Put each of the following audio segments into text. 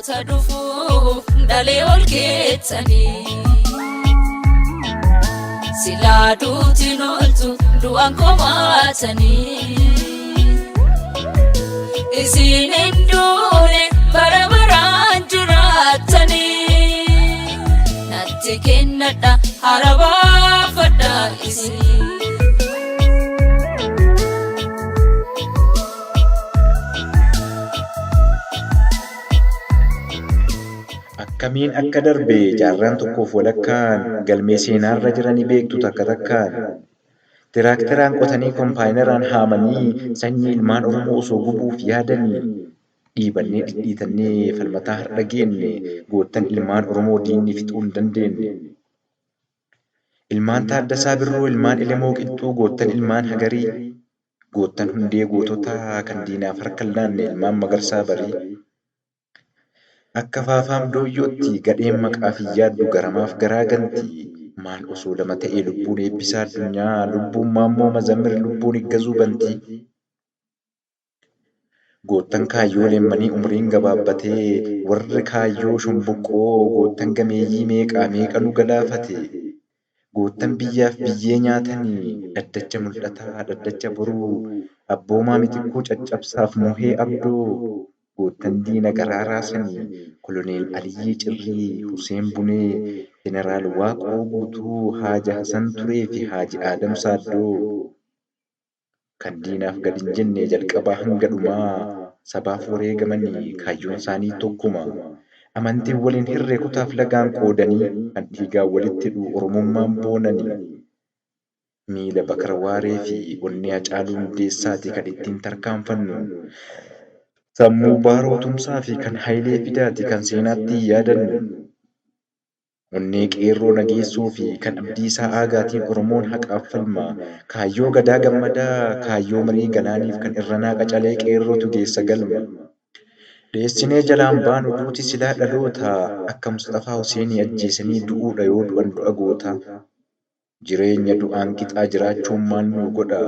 Dhaloota dhufuuf dhalee ol keettanii. Silaa duutiin ooltu du'an komaatanii. Isin hin duune bara baraan jiraattanii. Natti kennadha hara baafadha isinii. Akkamiin akka darbe jaarraan tokkoof walakkaan galmee seenaarra jiranii beektu takka takkaan. Tiraakteraan qotanii kompaayinaraan haamanii sanyii ilmaan Oromoo osoo gubuuf yaadanii dhiibannee dhidhiitannee falmataa har'a geenne goottan ilmaan Oromoo diinni fixuu hin dandeenye. Ilmaan Taaddasaa Birruu, ilmaan Elemoo Qilxuu, goottan ilmaan Hagarii, goottan hundee goototaa kan diinaaf harka hin laanne ilmaan Magarsaa Barii. Akka faafaam dooyyootti gadheen maqaaf hin yaaddu garamaaf garaa ganti. Maal osoo lama ta'ee lubbuun Eebbisaa Addunyaa, lubbuun Maammoo Mazammir, lubbuun Iggazuu Bantii. Goottan kaayyoo leemmanii umriin gabaabbatee, warri kaayyoo shomboqqoo goottan gameeyyii meeqaa meeqa nu galaafate. Goottan biyyaaf biyyee nyaatanii, Dhaddacha Mul'ataa, Dhaddacha Boruu, Abboomaa Mitikkuu Caccabsaaf Muhee Abdoo, goottan diina garaa raasanii, Koloneel Aliyyii Cirrii, Huseen Bunee, Jeneraal Waaqoo Guutuu, Haaji Hasan Turee fi Haaji Aadam Saaddoo. Kan diinaaf gad hin jenne jalqabaa hanga dhumaa sabaaf wareegamanii kaayyoon isaanii tokkuma. Amantiin wal hin hirre kutaaf lagaan qoodanii kan dhiigaan walitti hidhu Oromummaan boonanii. Miila Bakar Waaree fi onnee Hacaaluu Hundeessaati kan ittiin tarkaanfannu. Sammuu Baaroo Tumsaa fi kan Hayilee Fidaati kan seenaatti yaadannu. Onnee Qeerroo Nageessoo fi kan Abdiisaa Aagaatiin Oromoon haqaaf falma. Kaayyoo Gadaa Gammadaa, kaayyoo Marii Galaaniif kan Irranaa Qacalee Qeerrootu geessa galma. Dheessinee jalaan baanu duuti silaa dhaloota akka Musxafaa Huseenii ajjeesanii du'uudha yoo du'an du'a goota. Jireenya du'aan qixaa jiraachuun maal nu godha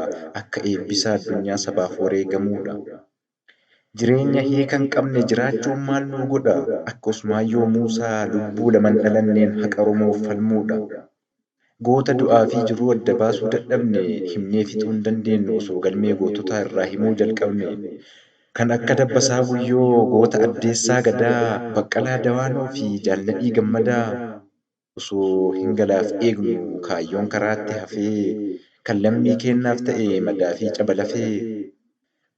akka Eebbisaa Addunyaa sabaaf wareegamuudha. Jireenya hiika hin qabne jiraachuun maal nu godha akka Usmaayyoo Muusaa lubbuu laman dhalanneen haqa Oromoof falmuudha. Goota du'aa fi jiruu adda baasuu dadhabne himnee fixuu hin dandeenyu osoo galmee goototaa irraa himuu jalqabne. Kan akka Dabbasaa Guyyoo, goota Addeessaa Gadaa, Baqqalaa Dawaanoo fi Jaal Nadhii Gammadaa osoo hin galaaf eegnu kaayyoon karaatti hafee kan lammii keennaaf ta'e madaa fi caba lafee.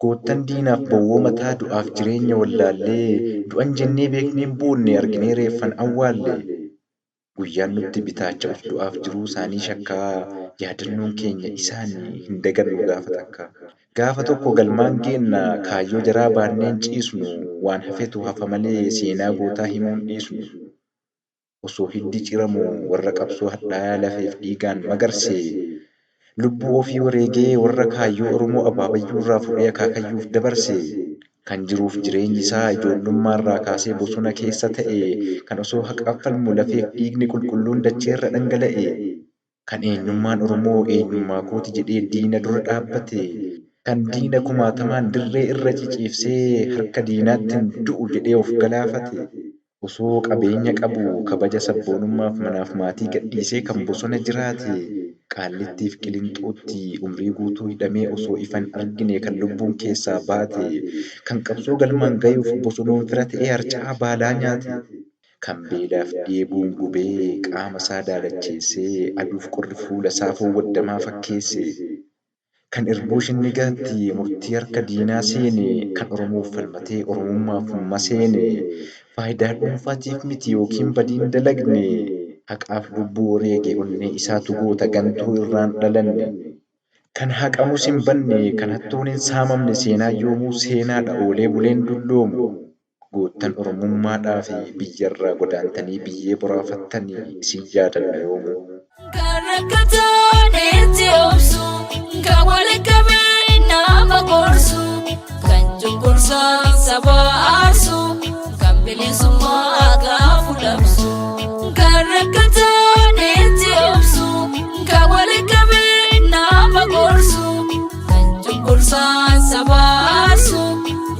Goottan diinaaf bowwoo mataa du'aaf jireenya wallaallee du'an jennee beekneen boonne arginee reeffan awwaalle. Guyyaan nutti bitaacha'us du'aaf jiruu isaanii shakkaa yaadannoon keenya isaanii hin dagannu gaafa takka. Gaafa tokko galmaan geenna kaayyoo jaraa baanneen ciisnu waan hafetu hafa malee seenaa gootaa himuun dhiisnu. Osoo hiddi ciramu warra qabsoo hadhaayaa lafeef dhiigaan magarse, lubbuu ofii wareegee warra kaayyoo Oromoo abaabayyuurraa fudhee akaakayyuuf dabarse, kan jiruuf jireenyi isaa ijoollummaarraa kaasee bosona keessa ta'e, kan osoo haqaaf falmu lafeef dhiigni qulqulluun dacheerra dhangala'e, kan eenyummaan Oromoo eenyummaa kooti jedhee diina dura dhaabbate, kan diina kumaatamaan dirree irra ciciifsee harka diinaattin du'u jedhee of galaafate, osoo qabeenya qabu kabaja sabboonummaaf manaaf maatii gadhiisee kan bosona jiraate, Qaallittiif Qilinxootti umrii guutuu hidhamee osoo ifa hin argine kan lubbuun keessaa baate, kan qabsoo galmaan gayuuf bosonuun fira ta'ee harca'aa baalaa nyaate, kan beelaaf dheebuun gubee qaama isaa daalacheessee aduuf qorri fuula isaa foon waddamaa fakkeesse, kan irbuu shinnigaatti murtii harka diinaa seene, kan Oromoof falmatee Oromummaaf maseene, faayidaa dhuunfaatiif miti yookiin badiin dalagne, haqaaf lubbuu wareege onnee isaatu goota gantuu irraan dhalanne. Kan haqamus hin banne, kan hattuun hin saamamne, seenaan yoomuu seenaadha oolee buleen dulloomu. Goottan Oromummaadhaafi biyyarraa godaantanii biyyee boraafattanii isin yaadanna yoomuu. Kan rakkataan itti obsu, kan waliin qabee nama gorsu, kan cunqursaa saba aarsu, kan bilisummaa gaafu labsu. Kan rakkataan itti obsu, kan waliin qabee nama gorsu, kan cunqursaa saba aarsu,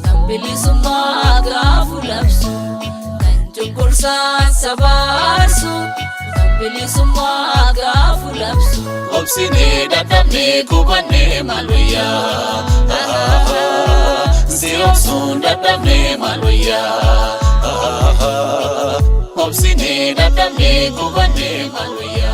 kan bilisummaa gaafu labsu. cunqursaan sabaa aarsu, kan bilisummaa gaafu labsu. Obsinee dadhabnee gubannee maal wayyaa? Si obsuun dadhabnee maal wayyaa? Obsinee dadhabnee gubannee maal wayyaa?